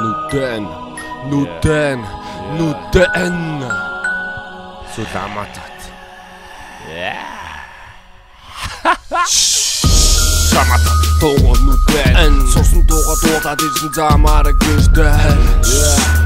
Нүдэн. Нүдэн. Нүдэн. Суламатат. Шамата тугу нүдэн. Сурсан туга дуулаад ирсэн замаараа гэртэй.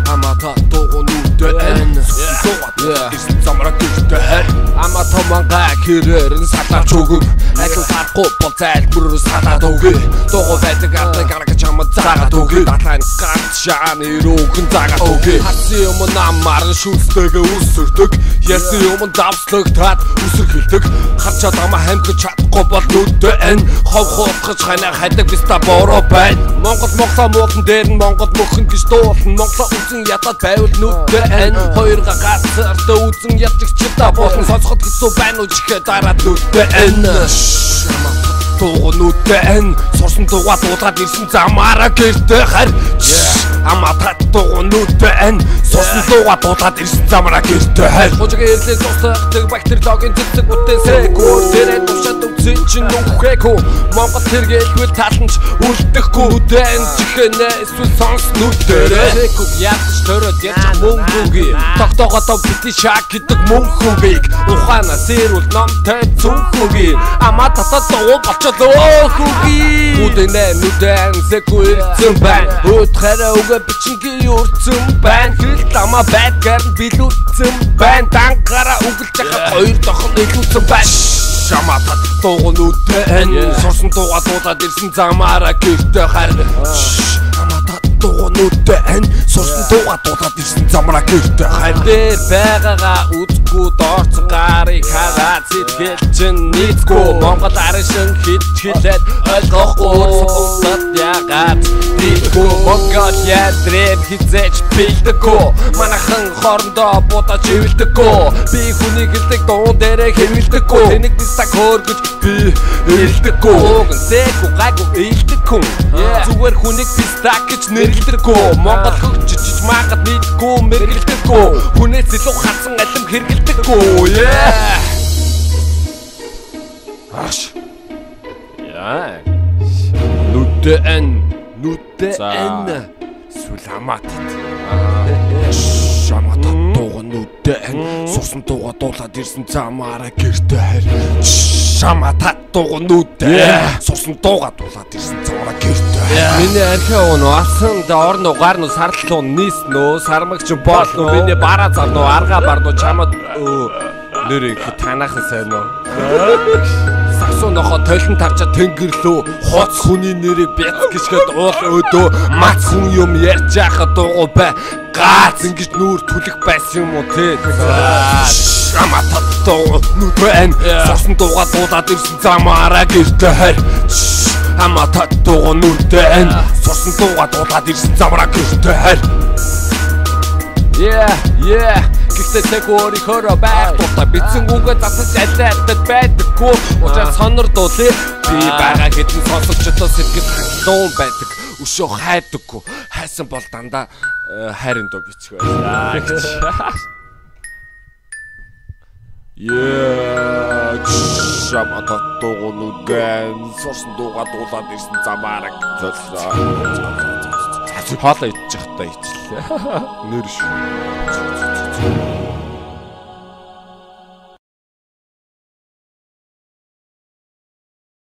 Амата тугу нүдэн. Сурсан туга ирсэн замаараа гэртэй. Амата манга хэрээр нь салаач өгөв. Адил харахгүй бол зайлмөр салаад өгье. Тугу байдаг ардыг гаргаж чамд заагаад өгье. Далайн гарт шаан өрөөхөн заагаад өгье. Харсан юм намаар шүлстэйгээ үсэрдэг. Ярьсан юм давслагдаад үсэрхэлдэг. Харчаад амаа хамхиж чадахгүй бол нүдэн. Хов хуутгаж ханаа хайдаг биста бороо байна. Монгол моглоо муулан дээр нь Монгол мөхөн гэж дуулна. Монголоо үзэн ядаад байвал нүдэн. Хоёрга газартаа үзэн яддаг чидаа болно. Сонсоход хэцүү байна уу чихээ дараад нүдэн. Тугу нүдэн. Сурсан тугаа дуулаад ирсэн замаараа гэртээ хар. Амата тугу нүдэн. Сурсан тугаа дуулаад ирсэн замаараа гэртээ хар. Хожигийн ирлээ туслагдаг бактериологийн цэцэг бүтээсээгүү. Дээрээ тушаад үтсэн чинь нүхээгүү. Монгол тэргэлвэл таланч үлдэхгүй. Нүдэн чихэнэ эсвэл сонс нүдэрээ. Тэкүг ядаж төрөөд ярьж мөнгөгүй. Тогтоогоодоо бити шаг гэдэг мөнхөгийг. Ухаанаа сэрүүл номтой зүнхүгий. Амата тугу болчихлоо хүүхий. Нүдэнэ нүдэн зэгүй ирсэн байна. Өөд хараа үгэ бичингийн өрцөн байна. Хэл амаа байдгаар нь билүүцэн байна. Дангараа үгэлж хахад хоёр дохон илүүцэн байна. Шамата тугу нүдэн. Сурсан туга дуулаад ирсэн замаараа гэртээ хар. Амата тугу нүдэн. Сурсан туга дуулаад ирсэн замаараа гэртээ хар. Дээр байгаагаа үзэхгүй доорцсон гарыг хараад сэтгэл чинь нийцгүй. Монгол аршин хит хэлээд ойлгохгүй. Бусдад яагаад тийхгүй. Монголиа дрем хизээч бэлдэггүй. Манайхан хоорондоо будаж ивэлдэггүй. Би хүний хэлдэг дуун дээрээ хэвэлдэггүй. Тэнийг бистаг хөөргөж би эрэлдэггүй. Уг нь зээгүй гайгүй ээлдэг хүн. Зүгээр хүнийг бистаг гэж нэрлэдэггүй. Монгол хөгжиж мангад нийтгүй мэргэлдэггүй. Хүнээс илүү хатсан алим хэрэгэлдэггүй. Аш. Яа. Нүдэн. Нүдэн. Суламатат. Шамата тугу нүдэн. Сурсан туга дуулаад ирсэн замаараа гэртээ харь. Шамата тугу нүдэн. Сурсан туга дуулаад ирсэн замаараа гэртээ. Миний архи уун алсан орно гарно сарлуу нийснө сармагч болно. Миний бараа зарно арга барно чамд нэр их танахан сайн уу. Сагсуу нохоо толон тарчаа тэнгэрлөө. Хоц хүний нэрийг бяц гიშгэд уул өөдөө. Мац хүн юм ярьж яхад дугуй бай. Гац ингэж нүүр түлэх байсан юм уу те. Амата тугу нүдэн. Сурсан туга дуулаад ирсэн замаараа гэртээ харь. Амата тугу нүдэн. Сурсан туга дуулаад ирсэн замаараа гэртээ харь. Yeah, yeah. Гэхдээ тэг өөрийнхөөрөө байх дуртай. Бичсэн үгээ засаж алиадад байдаггүй. Учир сонирдуулъя. Би байгаа хэдэн сонсогчдоо сэтгэл хангалуун байдаг. Өшөө хайдаггүй. Хайсан бол дандаа хайрын дуу бичих байлаа. Yeah, шамата тугу нүдэн. Сурсан дууга дуулаад ирсэн замаараа золлоо. Хоолоо идчих та ичлээ. Нэр шүү.